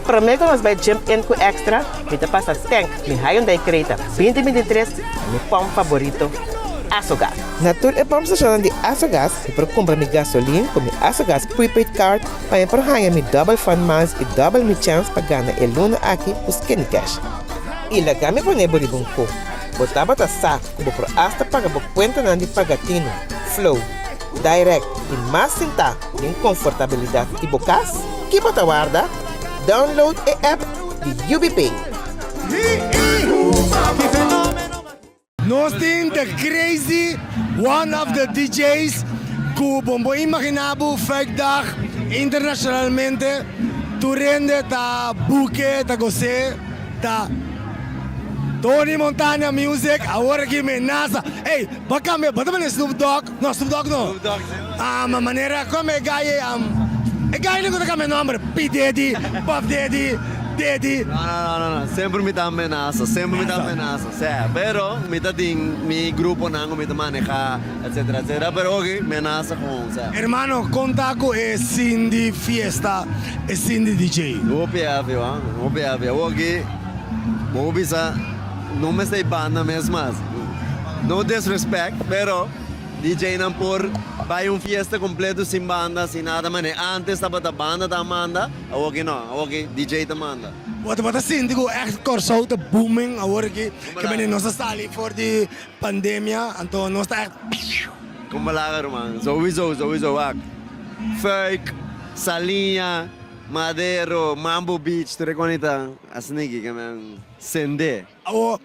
Promé ku nos bai jump in ku Extra, mi ta pasa tank mi Hyundai Creta 2023 na mi pòmp faborito, Asogas. Na tur e pòmpstashonnan di Asogas mi por kumpra mi gasolin ku mi Asogas prepaid card pa mi por haña mi dòbel fun miles i dòbel mi chèns pa gana e luna aki ku Skinny Cash. I laga mi pone bo riba un ko. Bo tabata sa ku bo por asta paga bo kuentanan di Pagatino, Flow, Direct i mas sintá den konfortabilidat di bo kas? Ki bo ta warda? Download e app di UBPay. Nos tin the crazy one of the DJ's ku bo por imagina bo fuikdag internacionalmente tur hende ta buke ta gos'é ta Tony Montana Music awor aki menasa ey bo a cambia bo ta manda Snoop Dogg no Snoop Dogg no ah ma manera como e guy ey e guy no ku ta cambia nomber P Diddy Puff Daddy Diddy. No no no no semper mi ta menasa semper mi ta menasa sea pero mi ta tin mi gruponan ku mi ta maneha etcetera etcetera pero oki menasa gewoon sea. Hermano konta ku e sin di fiesta e sin di DJ. Hopi heavy wan hopi heavy awoki bo bisa no mester e banda mes mas no disrespect pero. DJ nan por bay un fiesta completo sin banda sin nada mane antes tabata banda ta manda awor ki no awor ki DJ ta manda. Bo ta sinti ku ègt Kòrsou ta booming awor aki ke mane nos a sali for di pandemia anto nos ta ègt piu. Kon palabra ruman souiso souiso wak fuik saliña madero mambo beach tur e konita asina ki ke men sende. Awo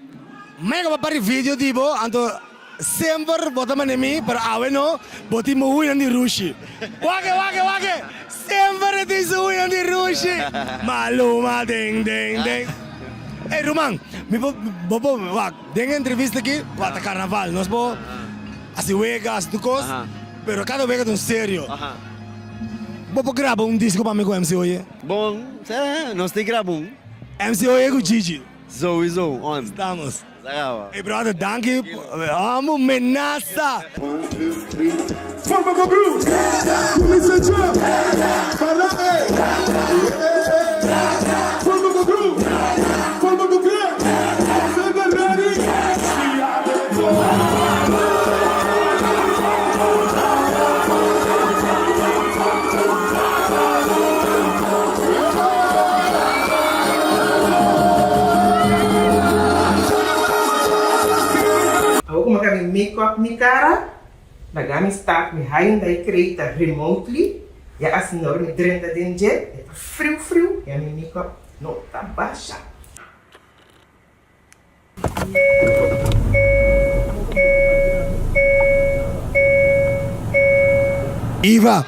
mega pa pari video di bo anto semper bo ta manda mi pero awe no bo tin bo huinan di rushi wake wake wake semper e tin su huinan di rushi maluma den den den ey ruman mi por bo por wak den e entrevista aki wak ta carnaval nos por hasi wega hasi tur cos pero cada wega ta un serio bo por graba un disco pa mi cu MC Oye? Bon nos tin graba un. MC Oye cu Gigi. Sowieso on. Estamos. Sa caba. Hey brother danki amo menasa. One, two, three, forma bo groove Cuminsa jump Para ey Yeah Forma bo groove Forma bo groove Bo ta ready Si abo Awor ku mi a kaba mi make up mi kara, laga mi start mi Hyundai Creta remotely, ya asina ora mi drenta den dje e ta friu friu, ya mi make up no ta basha. Iva,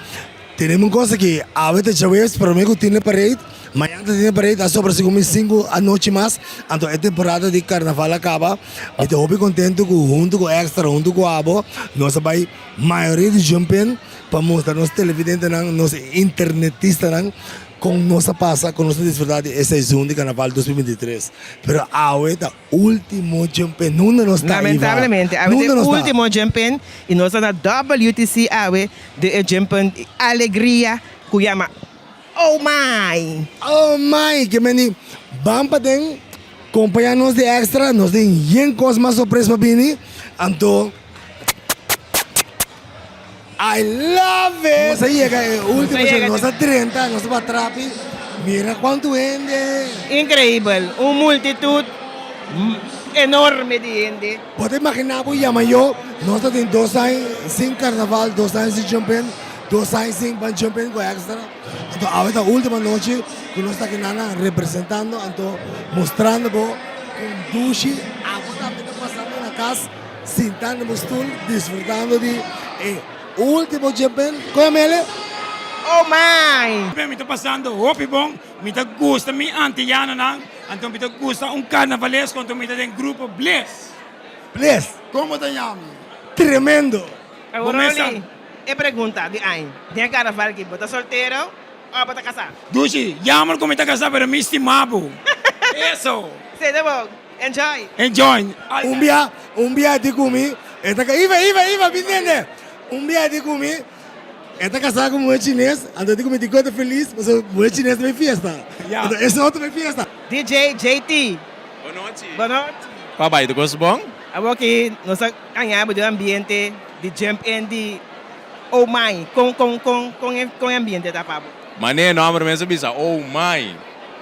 tenemos un cosa ki awe ta djaweps prome ku tin e parade, mañana ta tin e parade, a sobra segun mi sinku anochi mas, anto e temporada di karnaval a kaba. Mi ta hopi kontento ku huntu ku Extra, huntu ku abo, nos a bai mayoria di Jump-In pa mustra nos televidentenan, nos internetistanan Kon nos a pasa, kon nos a disfruta di e seizoen di Carnaval 2023. Pero awe ta ultimo jump-in. Nunda nos ta, Iva? Lamentablemente, awe ta Nunda e nos ta? ultimo jump-in y nos ta na WTC awe den e jump-in di alegria cu yama Oh My! Oh My! Ke meni ban paden compaña nos di extra, nos tin yen cos mas sorpresa pa bini, anto. I love it! Nos a yega e ultimo show, nos a drenta, nos a ba trapi, mira cuantu hende. Increibel, un multitud enorme di hende. Bo ta imagina bo yama yo, nos ta tin dos aña sin carnaval, dos aña sin jump-in, dos aña sin ban jump-in cu extra, anto awe ta ultimo anochi cu nos ta aki nana representando, anto mostrando bo con dushi abo tambe ta pasando na cas. Sintá na bo stul disfrutando di e ultimo djempen. Koe mele? Oh my! Mi ta pasando hopi bon, mi ta gusta mi antiyanonan, anto mi ta gusta un carnavalesco, anto mi ta den grupo Bliss. Bliss! Kon bo ta yami? Tremendo! Awor Rolly, e pregunta di añ, den e carnaval aki bo ta soltero o bo ta casá? Dushi, jammer ku mi ta casá pero mi stima bo. Eso! Sede bo. Enjoy! Enjoy! Un bia, un bia di ku mi, e ta Iva, Iva, Iva, bin tende! Un bia di ku mi, e ta kasá ku muhé chines, anto di ku mi di ku e ta felis, pasobra muhé chines ta bai fiesta. Ja. Anto esei otro mi fiesta. DJ JT. Bonochi. Bonochi. Kwa bai, tur kos bon? Awor ki nos a haña bo den ambiente di jump in di Oh my, kon kon kon kon e kon e ambiente ta pa bo? Mane e nomber mes a bisa, Oh my.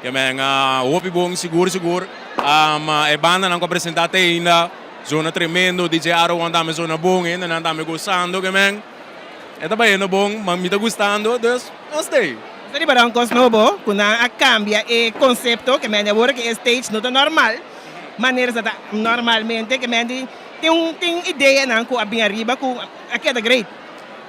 Ke men hopi bon sigur sigur. E bandanan ku a presenta te ainda zona tremendo, DJ Aro-One tambe zona bon, hendenan tambe gosando ke men. E ta bayendo bon, ma mi ta gustando, dus nos stay. Nos ta riba un kos nobo ku nan a kambia e konsepto ke mende awor ku e stage no ta normal manera sa ta normalmente ke mende tin un tin ideanan ku a bin ariba ku a keda great.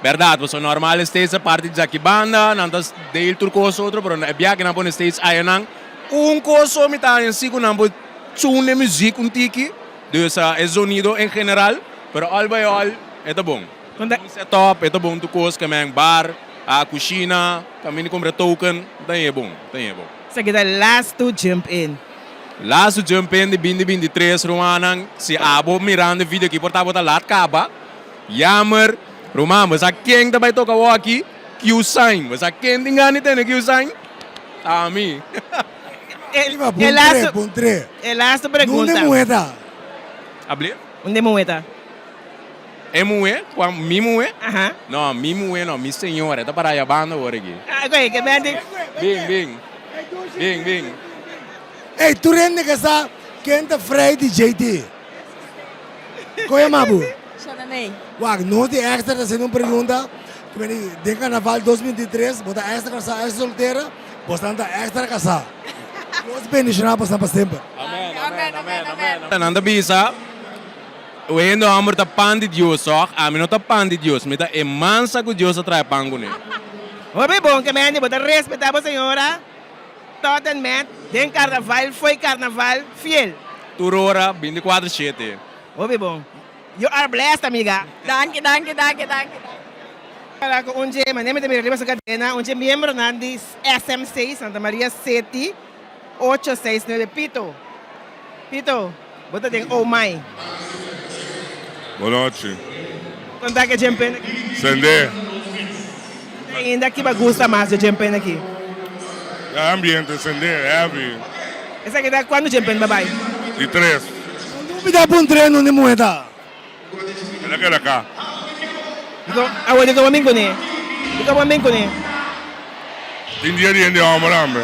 Berdad, pasobra normal e stage ta parti djaki banda, nan ta deel tur kos otro, pero e bia ku nan pone stage ayanan un kos so mi ta haña si ku nan por tune e muziek un tiki, dus e zonido en general, pero al by al e ta bon. Kon ta. Bon setup, e ta bon tur kos, kemen bar, a kushina, kaminda di kumpra token, ta hei bon, ta hei bon. Esaki ta last to jump in. Last to jump in di binti 23 rumannan, si abo mirando e video aki por ta bo ta lat kaba, jammer, ruman bo sa ken ta bai toka awor aki? Q-sign, bo sa ken tin gana di tene Q-sign? Ami. E Puntr'é, laatste, puntr'é. e laatste Nunde pregunta. muhé ta? Ablief? Unde muhé ta? E muhé? Kua? Mi muhé? Aha. No, mi muhé no, mi señora. E ta para ayabanda awor aki. Ah, oké, ke ben di. Bin, bin. Bin, bin. Ey, tur hende ke sa ken ta Frei di JT. Kon yama bo? Shananey. Wak, nos di Extra ta haciendo un pregunta. Ku meni den Carnaval 2023 bo ta extra casá, extra soltera, bosnan ta extra casá. Dios bendiciona bosnan pa semper. Amen, amen, amen, amen. Nan ta bisa. E hende homber ta pan di Dios, toch? Ami no ta pan di Dios, mi ta e mansa ku Dios a traha pan kuné. Hopi bon ke mende bo ta respeta bo señora tot en met den carnaval fo'i carnaval fiel. Tur ora, binticuatro shete. Hopi bon. You are blessed amiga. Danki danki danki danki danki. Para ku un dje manera mi ta mira riba su kadena un dje miembronan di SMC Santa Maria City ocho seis nuebe Pito Pito. Bo ta den Oh My. Bonochi. Kon ta ke djempen aki? Sende. Ainda ki bo a gusta mas dje djempen aki? E ambiente sende, heavy. Esaki ta cuando djempen ba bai? Di tres. Un dubida puntr'é no di muhe ta. El a keda ka. Dikon awor dikon bo bin kuné? Dikon bo bin kuné? Tin dia di hende hòmber tambe.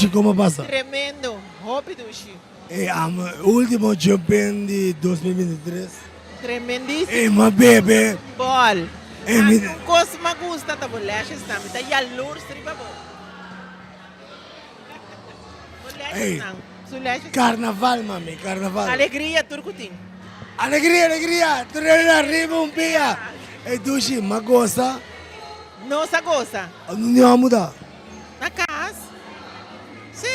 Dushi como pasa? Tremendo, hopi dushi. Ey amo e ultimo jump-in di 2023. Tremendísimo. Ey m'a bebe. Bol. Ey mi. Un cos m'a gusta ta bo lashes nan, mi ta yalurs riba bo. Bo lashes nan, su lashes. Carnaval mami, carnaval. Alegria tur cu tin. Alegria, alegria, tur hende ariba un pia. Ey dushi, m'a gosa. Nos a gosa. Unda a muda? Na cas. Sí.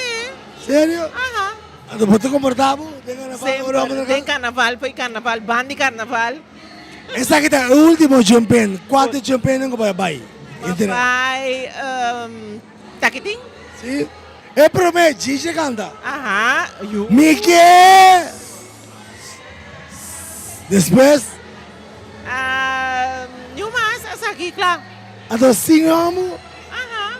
Serio? Aha. Anto bo ta comporta bo den carnaval? Semper, ora bo na den carnaval, pa e carnaval, ban di carnaval. Esaki ta e ultimo jumpen. Cua ta e jumpennan cu bo a bay? Bo a bay Takitin. Sí. E prome Gigi canta. Aha. Yu. Mi ke. Despues. Niun mas esaki kla. Anto sin homo. Aha.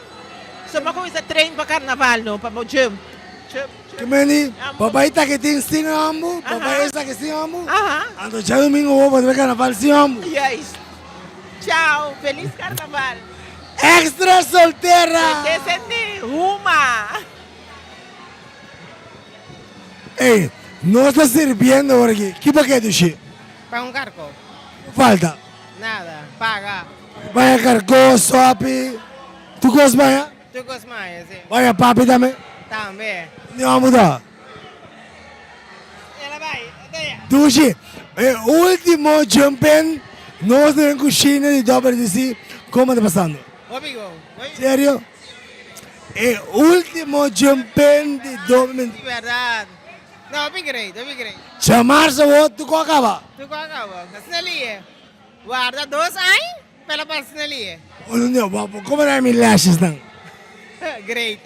So bo a kuminsa train pa karnaval no, pa bo jump. Jump, jump. Ke meni, bo bai takitin sin homo, bo bai esaki sin homo. Aha. Anto djadumingo bo bo ta bai karnaval sin homo. Juist. Chao, felis karnaval. Extra soltera. Descendi, huma. Ey, nos ta sirbiendo awor aki. Ki pakete dushi? Pa un karko. Ku falta? Nada. Paga. Baña karko, sopi, tur kos baña? Tur kos baña, si. Baña papi tambe? Tambe. Ni amo ta? El a bai, e ta ya. Dushi, e ultimo jumpen nos den kushina di WTC, komo ta pasando? Hopi go. Serio? E ultimo jumpen di 2023. Di berdad. No, hopi great, hopi great. Djamarsa awor tur ku a kaba. Tur ku a kaba. Asina liye. Warda dos aña pa el a pasa asina liye. Unu dia, bo bo komo na mi lashes nan? Great.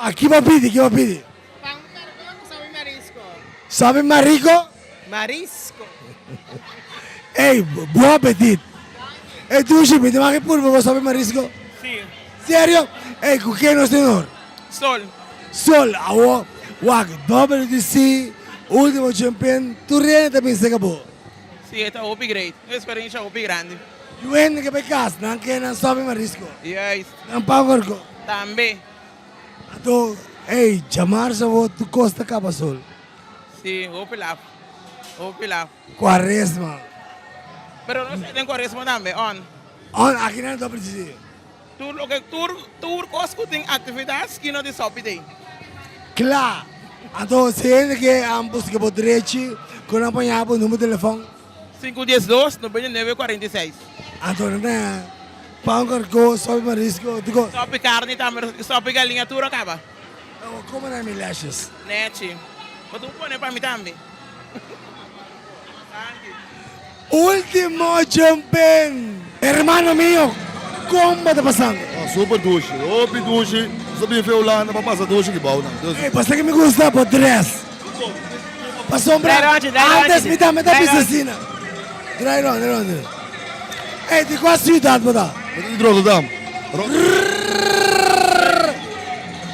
Aki bo pidi, ki bo pidi? Pan ku karkó ku sabi marisco. Sabi marico? Marisco. Ey, bon apetit. Ey Dushi, mi ta wak e purba bo sabi marisco? Si. Serio? Ey, ku ken nos tin or? Sol. Sol, awo, wak, WTC, ultimo champion, tur hende ta bin seka bo. Si, e ta hopi great. Un experiencia hopi grandi. Yu hende ke bai kas, nan ke nan sabi marisco. Juist. Nan pan gorgo. Tambe. Anto, ey, djamarsa awo tur kos ta kaba sol. Si, hopi laf. Hopi laf. Cuaresma. Pero nos ta den cuaresma tambe, on. On, aki nan ta precies. Tur loke, tur, tur kos ku tin aktividat skina di sopi den. Kla. Anto si hende ke a buska bo drechi, ku nan paña bo number telefon? Sinku diesdos, 99, 46. Anto nan ta pan karko, sopi marisco, tur kos. Sopi karni tambe, sopi galiña, tur a kaba. Awo como na mi lashes? Nechi, bo ta pone pa mi tambe. Danki. Ultimo jumpen! Hermano mio, con bo ta pasando? Oh, super dushi, hopi dushi. Nos ta bin fe Hulanda pa pasa dushi ki bou nan. Dus. Ey, pasobra ki mi gusta bo dress. Pasobra antes mi tambe ta bisa asina. Draai rond, draai rond. Ey, di cua ciudad bo ta? Mi ta di Rotterdam.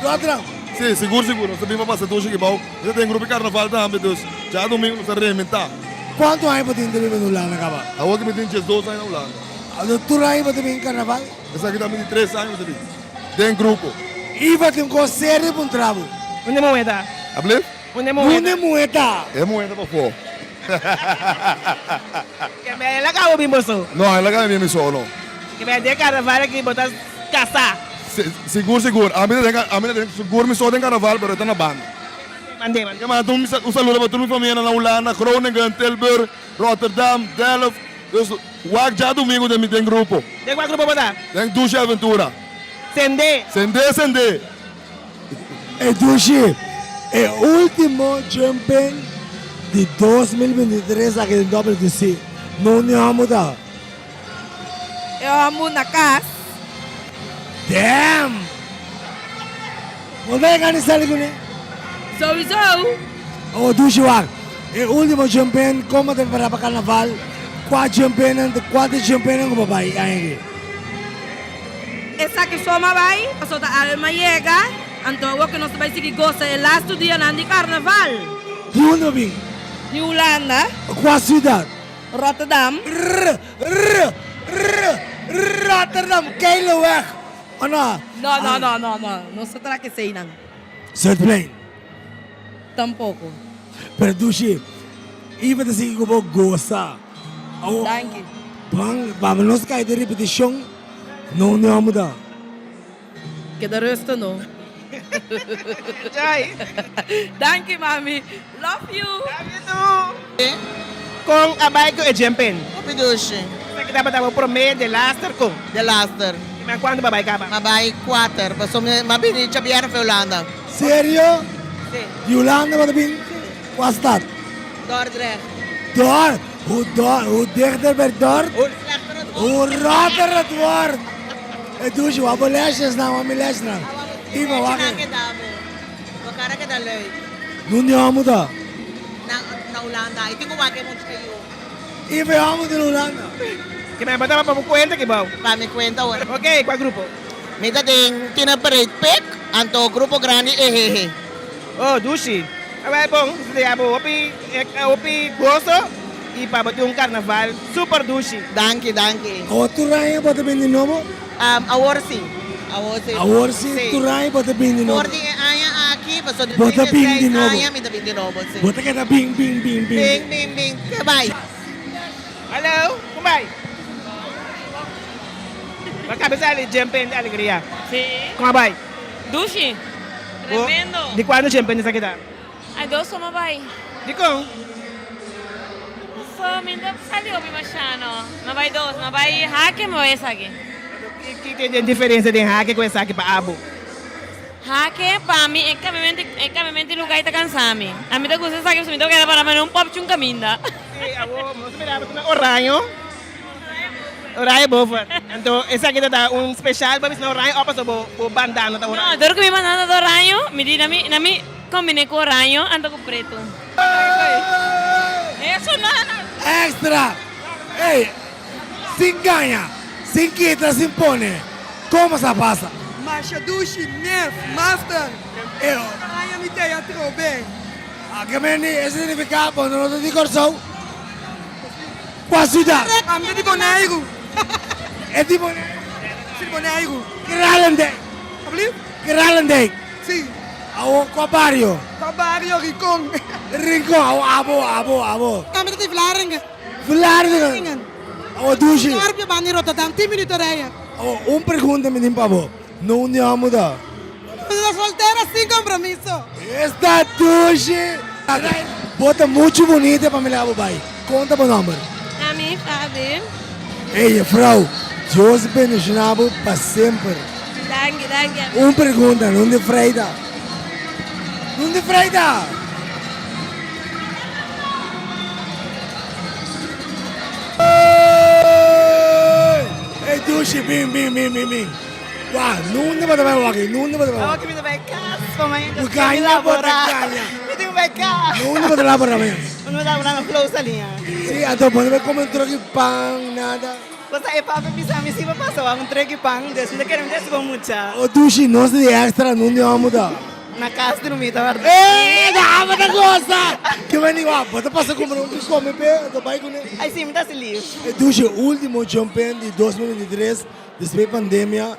Rotterdam? Si, sigur sigur. Nos ta bin pa pasa dushi ki bou. Mi ta den grupo di carnaval tambe, dus djadomingo nos ta rementa. Cuanto aña bo tin ta biba na Hulanda caba? Awor ki mi tin diesdos aña na Hulanda. Anto tur aña bo ta bin carnaval? Esaki ta mi di tres aña mi ta bin den grupo. Iva tin un cos serio pa un trabo. Unda e muhe ta? Ablief? Unda e muhe ta? Unda e muhe ta? E muhe ta pafó. Ke me el a caba bin bo so? No, el a caba bin mi so no. Ke me den carnaval aki bo ta casa? Sigur sigur, ami ta den ami ta den sigur mi so den carnaval pero e ta na banda. Mande mande. Ke manda un saludo pa tur mi familianan na Hulanda, Groningen, Tilburg, Rotterdam, Delft, dus wak djadumingu den mi den grupo. Den kua grupo bo ta? Den Dushi Aventura. Sende. Sende sende. E dushi, e ultimo jumping di 2023 aki den WTC. No ni homo ta. E homo na cas. Damn! Bo ta yega ni sali cune? Sowieso. Oh dushi wak, e ultimo jumping como ta prepara pa carnaval? Cua jumpingnan, cua ta jumpingnan cu bo bay aña aki? Esaki so m'a bai, pasobra ta awe m'a yega, anto awor ku nos ta bai sigui gosa e lastu dianan di karnaval. Di unda bo bin? Di Hulanda. Kua siudat? Rotterdam. R, r, r, Rotterdam, Keileweg, o no? No, no, no, no, no, nos ta traka eseinan. Zuidplein. Tampoco. Pero dushi, Iva ta sigui ku bo gosa. Awo, Danki. Ban, pa nos kai den repetishon, no un hòmber ta. Keda rusta no. Enjoy. Danki mami. Love you. Love you too. Kon a bai ku e jempen? Hopi dushi. Esaki tabata bo prome de laster kon? De laster. I man kuantu bo a bai kaba? M'a bai kuater, pasobra mi m'a bini djabièrnè for Hulanda. Serio? Si. Di Hulanda bo ta bin? Kua stad? Dordrecht. Dor, hoe dor, hoe dichter bij Dort, Hoe slechter het wordt. hoe rotter het wordt. E dushi, wak bo lesjesnan, wak mi lesnan. Iva, wak Bo keda bo. Bo kara keda leuk. Nunde homo ta? Na, na Hulanda. I tin ku wak e mucha yu. Iva e homo ta na Hulanda. Ki men bo taba pa bo kuenta ki bou? Pa mi kuenta ora. Ok, kua grupo? Mi ta den Tiener Parade Pik, anto grupo grandi Ehehe. Oh, dushi. Awel bon, mi ta yaba hopi, hopi goso y pa bo tin un carnaval super dushi. Danki, danki. Awor tur aña bo ta bini di nobo? Awor si. Awor si. Awor si tur aña bo ta bini di nobo? For di e aña aki, pasobra di Bo ta bini di 36 nobo. aña mi ta bini di nobo, si. Bo ta keda bin, bin, bin, bin. Bin, bin, bin. Ke bai. Hallo, kon bai? Bo a kaba sali djempen di alegria. Si. Kon a bai? Dushi. Tremendo. Di kuantu djempen esaki ta? Ay dos soma bai. Dikon? So mi no ta sali hopi masha no. Mi a bai dos. Mi a bai hake mi a bai esaki. Ki tin den diferensia den hake ku esaki pa abo? Hake pa mi e kambiamento e kambiamento di luga ei ta kansa mi. Ami ta gusta esaki pasobra mi ta keda para mane un popchi un kaminda. Sí, awor nos mira bo tuma oraño. Oraño boven. Anto esaki ta ta un special pa bisna oraño o pasobra bo bo bandana ta oraño? No, dor ku mi bandana ta oraño, mi di na mi na mi kombine ku oraño anto ku pretu. Eso nana. Extra! Ey, sin gaña, sin kita, sin pone, como sa pasa? Masha dushi, nef, master. Ey, Aña mi tey atrobe. A ke meni e significa bo no ta di Corsou? Kua siudat? Ami ta di Boneiru. E di Boneiru? Si di Boneiru. Kralendijk. Alsjeblieft? Kralendijk. Si. Awo kua bario? Kua bario? Rincon. Rincon. Awo abo, abo, abo. Ami ta di Vlaardingen. Vlaardingen. Awo dushi. Dorpje banda di Rotterdam, tin minuto rijden. Awo un pregunta mi tin pa bo. No un di homo ta? Mi ta soltera sin compromiso. Esta dushi! Bo ta muchu bunita pa mi laga bo bai. Konta bo nomber. Ami Fabi. Ey juffrouw, Dios bendiciona bo pa semper. Danki, danki amigo. Un pregunta, nun di Freida? Nun di Freida? Ey dushi, bin, bin, bin, bin, bin. Wah, nunde bo ta bai wak? Nunde bo ta bai wak? Awor ki mi ta bai kas pa mañana. Bo gaña bo ta gaña. Mi tin ku bai kas. Nunde bo ta labora mañana? Mi ta labora na Flow Saliña. Si, anto bo no bai come un troki pan, nada? Bo sa e papi bisa mi si bo pasa wak un troki pan, dus mi ta kere mi ta hasi bo mucha. O dushi, nos ta di extra, nunde homo ta? Na kas drumi ta warda. Eh, da bo ta gosa! Ke meni wak, bo ta pasa kumpra un ki come pe, anto bai kuné. Ai si, mi ta hasi lif. E dushi, ultimo jumpen di 2023. Despues pandemia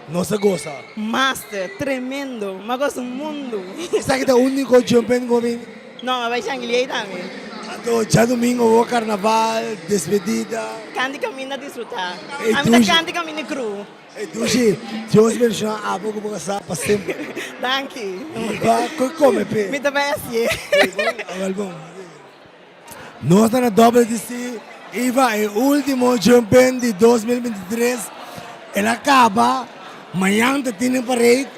nos a gosa. Master, tremendo. M'a gosa un mundu. Esaki ta unico jumpen cu a bini? No, m'a bai Shangiliei tambe. Anto djadomingo bo carnaval, despedida. Canti caminda disfruta. Ey Ami ta dushi. canti caminda cru. Ey dushi, Dios bendiciona abo cu bo casa pa semper. Danki. Biba cu come pe. Mi ta bai hacié. Awel bon. Nos ta na WTC Iva e ultimo jumpen di 2023 el a caba mañan ta tin e parade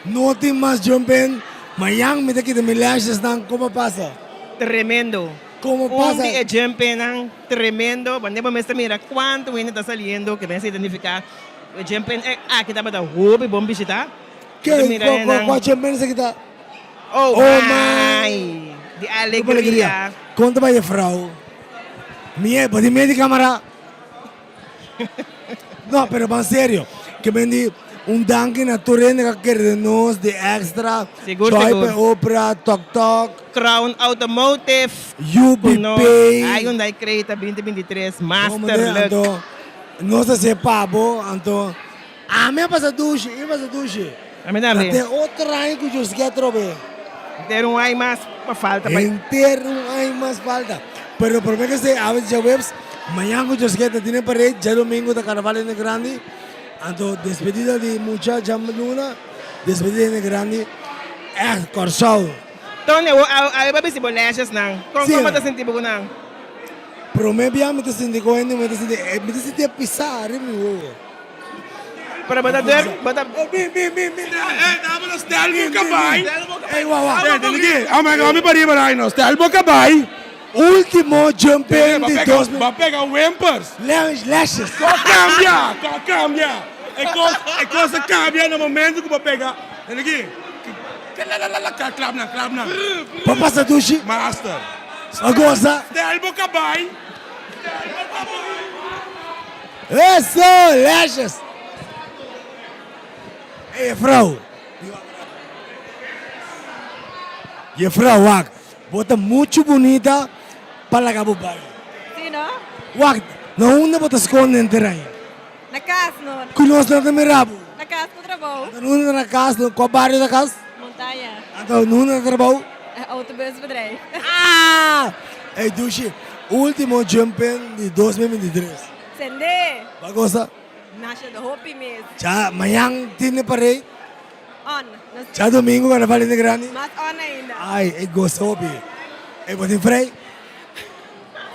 no tin mas jumpen mañan mi ta kita mi lashes nan como pasa? Tremendo. Como pasa? Un di e jumpennan tremendo wanneer bo mes ta mira cuanto hende ta saliendo ke mester identifica e jumpen aki tabata hopi bon bishita. Ke cua jumpen esaki ta? Oh my! Di alegria. Kon ta bai e frou? Mie, bo tin miedu di kamara? No, pero ban serio. Ke men di un danki na tur hende ku a kere den nos, di Extra, Sigur, Joy sigur. pa Opera, Tok Tok. Crown Automotive. UB Ku nos Pay. Hyundai Creta 2023 No, Master meneer, Luck. anto nos ta hasié pa bo, anto ami a pasa dushi, i a pasa dushi. Ami tambe. Ta te otro aña ku Josgué atrobe. Henter un aña mas pa falta pa. Henter un aña mas falta. Pero prome ke esei awe djaweps, mañan ku Josgué ta tene parade, djadomingo ta karnaval hende grandi. Anto despedida di mucha djaluna, despedida hende grandi. Ègt Kòrsou. Tony, awor awe bo a bisti bo lashesnan. Kon kon bo ta sinti bo ku nan? Prome bia mi ta sinti ku hende mi ta sinti, mi ta sinti e pisá riba mi wowo. Pero bo ta durf, bo ta. Bin, bin, bin, bin. Ey, dame no stel bo cabay. Ey, wa, wa. Ey, dile ki, oh my God, mi pari baray no, stel bo cabay. Ultimo jump in di dos mil. Ba pega wimpers. Lashes. Ko cambia, ko cambia. E cos, e cos a cambia na momento cu bo pega, dile ki, lalalala, klap nan, klap nan. Bo pasa dushi. Master. Bo goza. Stel bo cabay. Stel bo cabay. Eso! Lashes! Ey jefrouw! Jefrouw wak, bo ta muchu bunita pa laga bo bai. Si no? Wak, na unda bo ta skonde henter aña? Na kas no. Ku nos no ta mira bo? Na kas ku trabou. Anto na unda ta na kas? Na kua bario ta kas? Montaña. Anto na unda ta trabou? Autobusbedrijf. Ah! Ey dushi, ultimo jumpen di 2023. Sende! Bo a gosa? Masha hopi mes. Cha mañan tin e parade? On. Nos. Cha domingo carnaval hende grandi? Mas on ainda. Ay, e gosa hopi. Ey bo tin frei?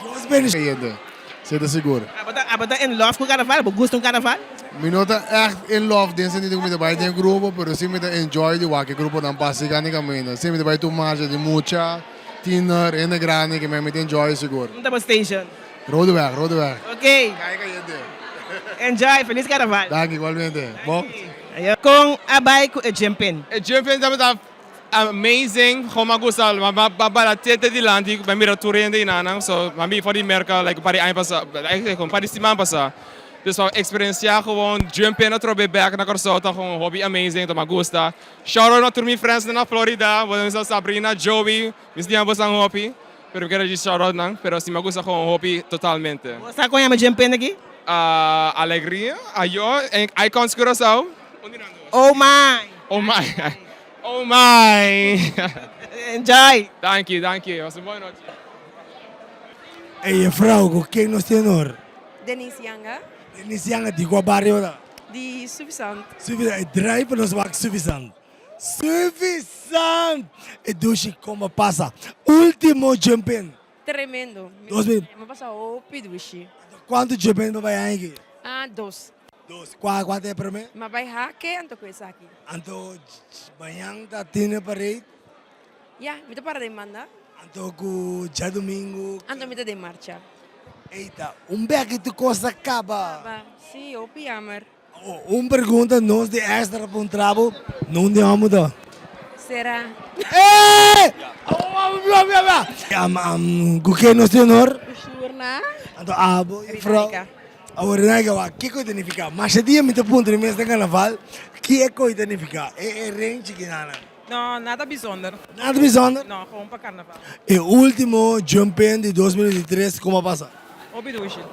Dios bendicion. Hende, si ta sigur. Abo ta abo ta in love ku carnaval? Bo gusta un carnaval? Mi no ta echt in love den sentido ku mi ta bai den grupo, pero si mi ta enjoy di wak e gruponan pasa i kaminda. Si mi ta bai tur marcha di mucha, tiener, hende grandi ke mi ta enjoy sigur. Un ta bo station? Rodeweg, Rodeweg. Ok. Kai kayente. Enjoy, feliz carnaval. Danki, igualmente. Bo. Kon a bai ku e jump-in? E jump-in tabata amazing, gewoon m'a gusta, m'a bala te te dilanti, m'a mira tur hende einanan, so m'a bin for di Merca like un par di aña pasa, eigenlijk un par di siman pasa. Dus pa experiencia gewoon jump-in atrobe bek na Kòrsou ta gewoon hopi amazing, ta m'a gusta. Shout out na tur mi friends nan na Florida, bo sa Sabrina, Joey, mi stima bosan hopi. Pero mi ker a shout out nan, pero si mi a gusta gewoon hopi totalmente. Bo sa kon yama Jim Pin aki? Alegria, ayo, en Icons Curaçao. Un di nan dos. Oh my! Oh my! Oh my! Enjoy! Danki, danki. Pasa un bon nochi. Ey juffrouw, ku ken nos tin honor? Denise Yanga. Denise Yanga, di kua bario ta? Di Suffisant. Suffisant, e driver nos wak Suffisant. Suffisant! E dushi como pasa. Ultimo jump-in. Tremendo. Dos mil. Mi a pasa hopi dushi. Cuanto jump-in bo bai haña aki? Ah, dos. Dos. Cua cua ta e prome? Mi a bai hake anto cu esaki. Anto mañan ta tine parade? Ya, mi ta para den banda. Anto cu djadomingo. Anto mi ta den marcha. Eyta, un beki tur cos a caba. Caba, si, hopi jammer. Un pregunta nos di extra pa un trabo, no un di homo ta? Sera. Eh! Am, ku ke nos tin honor? Shurna. Anto abo y vrouw. Awor Renaika wak, kiko ta nifiká? Masha dia mi ta puntra mi mes den karnaval, kieko ta nifiká e e renchi kinanan? No, nada bijzonder. Nada bijzonder? No, gewoon pa carnaval. E ultimo jump-in di 2023 como a pasa? Hopi dushi.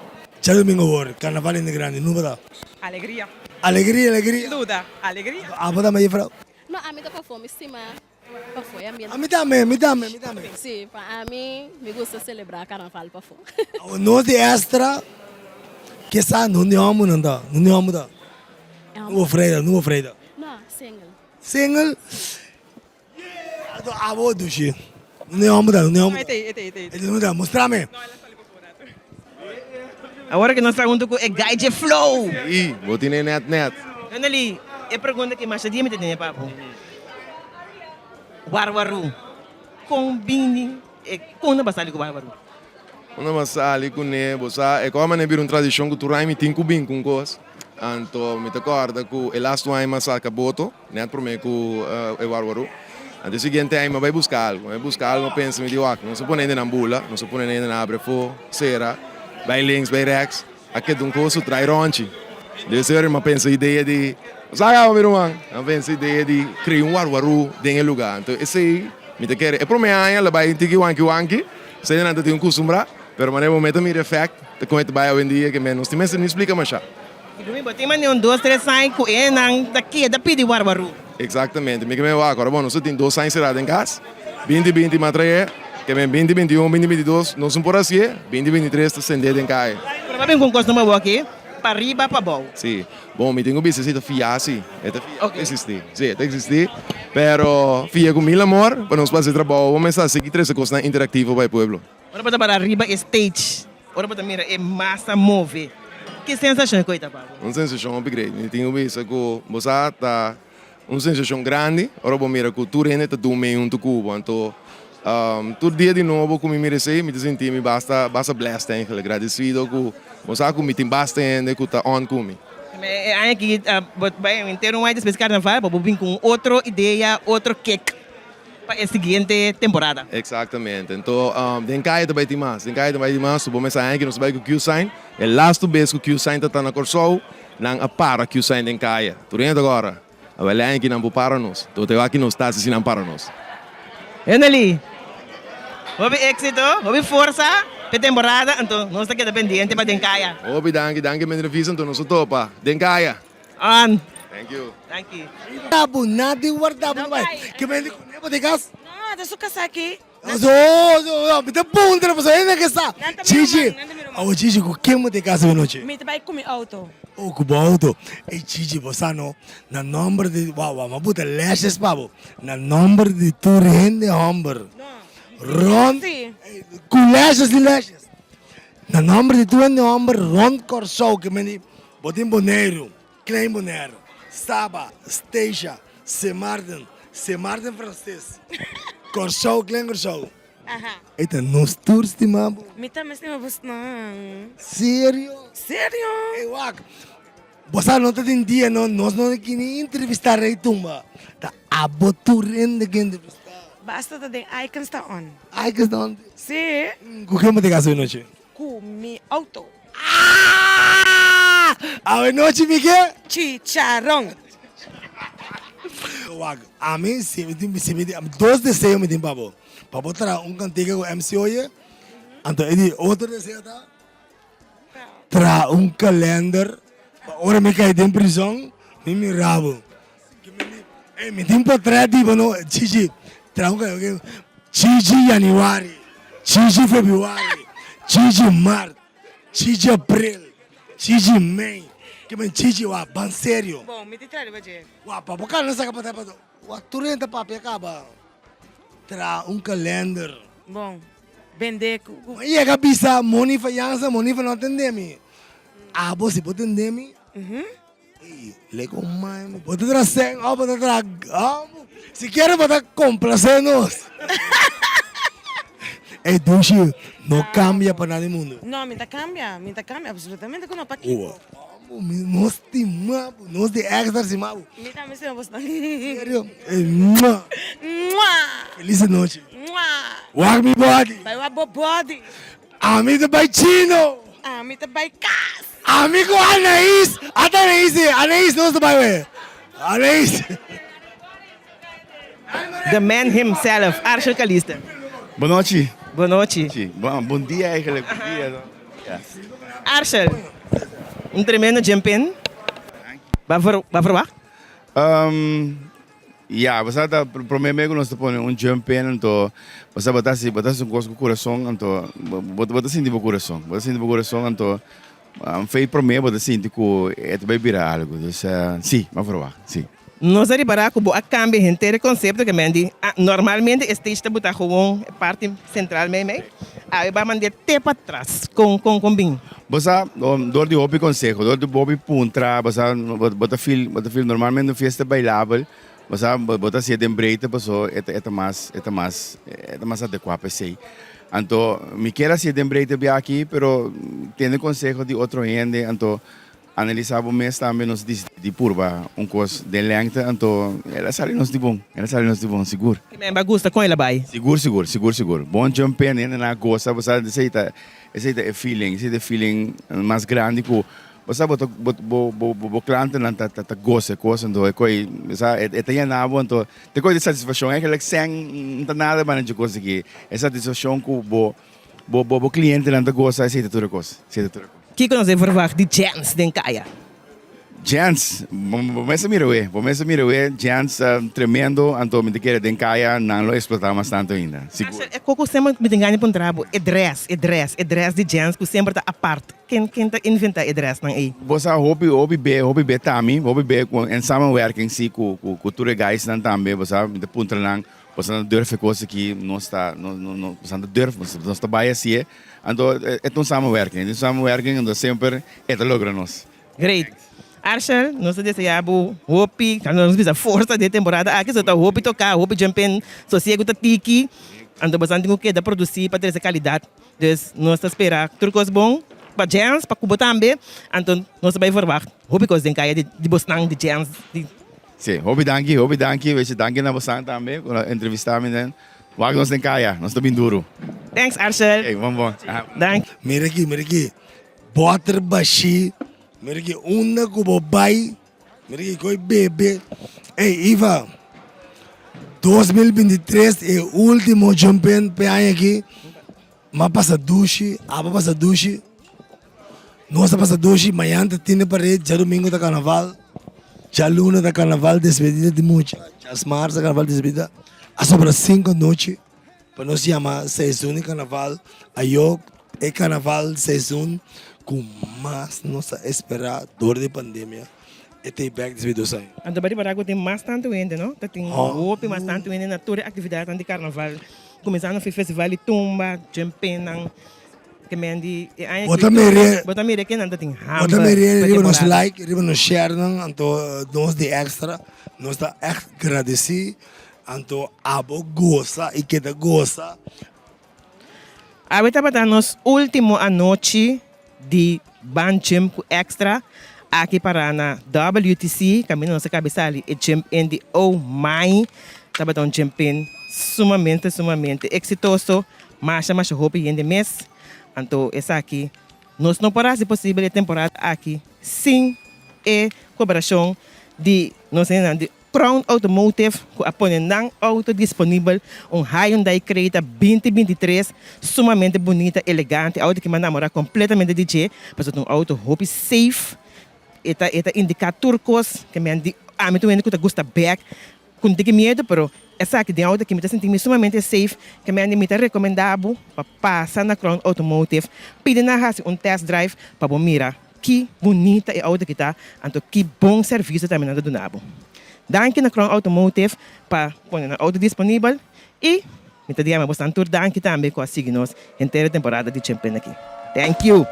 Djadomingo awor, carnaval hende grandi, numa ta? Alegria. Alegria, alegria. Sin duda, alegria. Abo ta mejor? No, ami ta pafó, mi stima pafó e ambiente. Ami tambe, mi tambe, mi tambe. Si, pa ami, mi gusta celebra carnaval pafó. Awor nos di extra, ke sa no ni homo nan ta, no ni homo ta. Nubo Freida, nubo Freida. No, single. Single? Yeah! Anto abo dushi. No e homber ta, no e homber ta. No, e ta, e ta, e ta. E ta, ta. Mustrame. Awor ke nos ta hunto ku e guy dje flow. I, bo tine net net. Donnelly, e pregunta ke masha dia mi ta tene pa bo. Warwaru, kon bini e kon nan ba sali ku warwaru? Kon nan ba sali kuné, bo sa, e kos manera bira un tradishon ku tur aña mi tin ku bin ku un kos. Anto mi ta kòrda ku e lastu aña mi a saka boto. Net prome ku e warwaru. Anto e siguiente aña mi a bai buska algu. Mi a bai buska algu, mi a pensa, mi di, wak, nos a pone hende nan bula, nos a pone hende nan abre afó, sera, bai links, bai rèks, a keda un kos su trai rònchi. Debe ser mi a pensa idea di, sa kaba mi ruman? Mi a pensa idea di krea un warwaru den e lugá. Anto esei mi ta kere, e prome aña lo bai tiki wanki wanki, esei nan ta tin kustumbrá, pero manera bo meta mira efèkt ta kon e ta bai awendia ke men nos tin mester ni splika mashá. Rumi, bo tin mane un dos tres aña ku e nan ta keda pidi warwaru. Exactamente. Mi ke men wak. Ora bon, nos tin dos aña será den kas. Binti binti m'a trae. Ke men binti 21, binti 22, nos no por hasié. Binti 23 ta sendé den kaya. Pero pa bin ku un kos nobo aki, pariba pabou. Sí. Bon, mi tin ku bisa si ta fiá sí. E ta fiá. E ta eksistí. Sí, e ta eksistí. Pero fia ku mil amor pa nos por hasi e trabou. Bo mester sigui trese kosnan interaktivo pa e pueblo. Ora bo ta para riba e stage, ora bo ta mira e masa move, ki sensashon ku e ta pa bo? Un sensashon hopi great. Mi tin ku bisa ku bo sa ta un sensashon grandi ora bo mira ku tur hende ta dun mei huntu ku bo. Anto tur dia di nobo ku mi mira esei mi ta sinti mi basta basta blessed eigenlijk, gradesido ku bo sa ku mi tin basta hende ku ta on ku mi. E aña aki bo bai henter un aña despues di karnaval bo bin ku un otro idea, otro kick. Pa e siguiente temporada. Exactamente. Enton den kaya ta bai tin mas. Den kaya ta bai tin mas. Supo mesa aña ki nos ta bai ku Q-Sign. E lastu bes ku Q-Sign ta ta na Kòrsou, nan a para Q-Sign den kaya. Tur hende ta kòrda. Awel e aña ki nan por para nos. Enton te wak ki nos ta hasi si nan para nos. Henely, hopi éxito, hopi forsa p'e temporada, anto nos ta keda pendiente pa den kaya. Hopi danki, danki mi entrevista, anto nos ta topa den kaya. On. Thank you. Thank you. Tabu, nada di warda bo no bai. Ke men di kuné bo den kas? No, ta su kasá aki. So, so, so, mi ta puntra pasobra hende ke sa. Nan ta mi Chichi, ruman, nan ta mi ruman. awo Chichi ku ken bo ta e kas avenochi? Mi ta bai ku mi auto. Oh, ku bo auto. Ey Chichi, bo sa no, na nomber di, wow, wow, mi a buta lashes pa bo. Na nomber di tur hende homber rond, Sí. ku lashes ni lashes. Na nomber di tur hende homber rond Kòrsou ke men di Bo tin Boneiru, Klein Bonaire, Saba, Statia, Sint Maarten, Sint Maarten Franses, Kòrsou, Klein Kòrsou. E ta nos tur stima bo. Mi tambe stima bosnan. Serio? Serio. Ey wak, bo sa no ta tin dia no, nos no ta kini entrevista Rey Tumba. Ta abo tur hende ke entrevista. Basta ta den Icons ta on. Icons ta on? Si. Ku ken bo ta kasa hoy nochi? Ku mi auto. Ah! Awe nochi mi ke? Chicharron. Wak, ami si mi tin, si mi tin, dos deseo mi tin pa bo. Pa bo traha un kantika ku MC Oye, anto e di otro deseo ta traha un kalender pa ora mi kai den prizon mi mira bo. Ey, mi tin portret di bo no, Chichi, traha un kalender, Chichi Januari, Chichi Februari, Chichi Mart, Chichi April, Chichi Mei, ke men Chichi wak ban serio. Bon, mi tin traha riba dje. Wak, pa bo kanda saka portret pa wak tur hende ta papia kaba. Traha un kalender. Bon, bende ku. Mi a yega bisa Monifa Jansen, Monifa no a tende mi. Abo si bo tende mi. Ey, lego mai mi. Bo ta traha sèn òf bo ta traha amo. Sikiera bo ta komplasé nos. Ey, dushi, no kambia pa nada di mundu. No, mi ta kambia, mi ta kambia absolutamente ku no. Pakiko? Amo, mi nos stima bo, nos di extra stima bo. Mi tambe stima bosnan. Serio? Ey, mua. Mua. Feliz nochi. Mua. Wak mi body. Bai wak bo body. Ami ta bai chino. Ami ta bai kas. Ami ku Anaís. Ata Anaís ei. Anaís nos ta bai wei. Anaís. The man himself, Arshel Calista. Bon nochi. Bon nochi. Bon, bon dia eigenlijk. Bon dia. No? Ja. Arshel, un tremendo jump-in. Ba ver, ba verwacht? Um, Ya, bo sa ta prome me ku nos ta pone un jump in anto bo sa bo ta hasi bo ta hasi un kos ku kurason anto bo bo ta sinti bo kurason bo ta sinti bo kurason anto fei prome bo ta sinti ku e ta bai bira algu dus si m'a verwagt si. Nos a ripará ku bo a kambia henter e konsepto ke men di normalmente e stage ta buta gewoon e parti sentral meimei awe bo a mand'é te patras kon kon kon bin? Bo sa dor di hopi konseho dor di hopi puntra bo sa bo ta feel bo ta feel normalmente un fiesta bailabel bo sa bo ta hasié den breedte paso e ta e ta mas e ta mas e ta mas adekuá pa esei anto mi kier hasié den breedte bia aki pero tende konseho di otro hende anto Analisá bo mes tambe nos disidí di purba un kos den lengte anto el a sali nos di bon el a sali nos di bon sigur. Ki men ba gusta kon el a bai? Sigur sigur sigur sigur bon jump in hende nan a gosa bo sa esei ta esei ta e feeling esei ta e feeling mas grandi ku bo sa bo ta bo bo bo bo klantenan ta ta gosa e kos anto e koi bo sa e ta yena bo anto ta e koi di satisfashon eigenlijk sèn no ta nada banda dje kos aki e satisfashon ku bo bo bo klientenan ta gosa esei ta tur e kos esei ta tur e kos. Kiko nos debe verwagt di Jens den kaya? Gents, bo mester mira we, bo mester mira we, gents ta tremendo, anto mi ta kere den kaya nan lo explota mas tanto ainda, sigur. Asher, e koko semper mi tin gana di puntra bo, e dress, e dress, e dress di gents ku semper ta apart, ken ken ta inventa e dressnan ei? Bo sa hopi hopi be hopi be ta mi, hopi be ku en samenwerking si ku ku ku tur e guysnan tambe, bo sa mi ta puntra nan, bo sa nan durf e kos aki, nos ta no no no bo sa nan ta durf, nos ta bai hasié, anto e ta un samenwerking, e ta un samenwerking anto semper e ta logra nos. Great. Arshel, nos ta desea bo hopi, nos bisa forsa den e temporada aki, so ta hopi toka, hopi jump-in, sosiego ta tiki, anto boso tin ku keda produsi pa trese kalidat. Dus nos ta spera tur kos bon pa Jens, pa kubo tambe, anto nos ta bai verwacht hopi kos den kaya di bosnan, di Jens, di. Si, hopi danki, hopi danki, wechi danki na bosan tambe ku a entrevista mi den. Wak nos den kaya, nos ta bin duru. Thanks Arshel. Ey, bon bon. Danki. Mira aki, mira aki. Bòter bashí, mira ki unda ku bo bai, mira ki koi bebe. Ey Iva, 2023 e último jump-in p'e aña aki, m'a pasa dushi, abo a pasa dushi, nos a pasa dushi, mañan ta tin e parade, djadumingu ta karnaval, djaluna ta karnaval despedida di mucha, djasmars ta karnaval despedida, a sobra sinku anochi. Pa nos yama seizoen di karnaval, ayo e karnaval seizoen ku mas nos ta esperá dor di pandemia e ta e bèk despues di dos aña. Anto bo ripará ku tin mas tantu hende no? Ta tin hopi mas tantu hende na tur e aktividatnan di karnaval, kuminsando fi festival di tumba, djempenan, ke men di e aña Bo ta mira bo ta mira ke nan ta tin Bo hamber ta mira pa riba nos temporada. like, riba nos sharenan, anto nos di extra nos ta ègt gradesí. Anto abo gosa i keda gosa. Awe tabata nos ultimo anochi di Ban Jump ku Extra aki para na WTC kaminda nos a kabe sali e jump in di Oh My. Tabata un jump in sumamente sumamente eksitoso, masha masha hopi hende mes. Anto esaki nos no por hasi posibel e temporada aki sin e koperashon di nos hendenan di. Crown Automotive ku a pone nan outo disponibel, un Hyundai Creta 2023 sumamente bunita, elegante, outo ki mi a namora kompletamente di dje, pasobra ta un outo hopi safe, e ta e ta indiká tur kos ke mi a di, ami ta un hende ku ta gusta bèk ku no tin ki miedu, pero esaki den outo aki mi ta sinti mi sumamente safe, ke mi a di mi ta rekomendá bo pa pasa na Crown Automotive, pidi nan hasi un test drive pa bo mira. Ki bunita e auto ki ta, anto ki bon servisio tambe nan ta duna bo. Danki na Crown Automotive pa pone nan auto disponibel y mi ta di ama bosnan tur danki tambe cu a sigui nos henter e temporada di Champion aki. Thank you!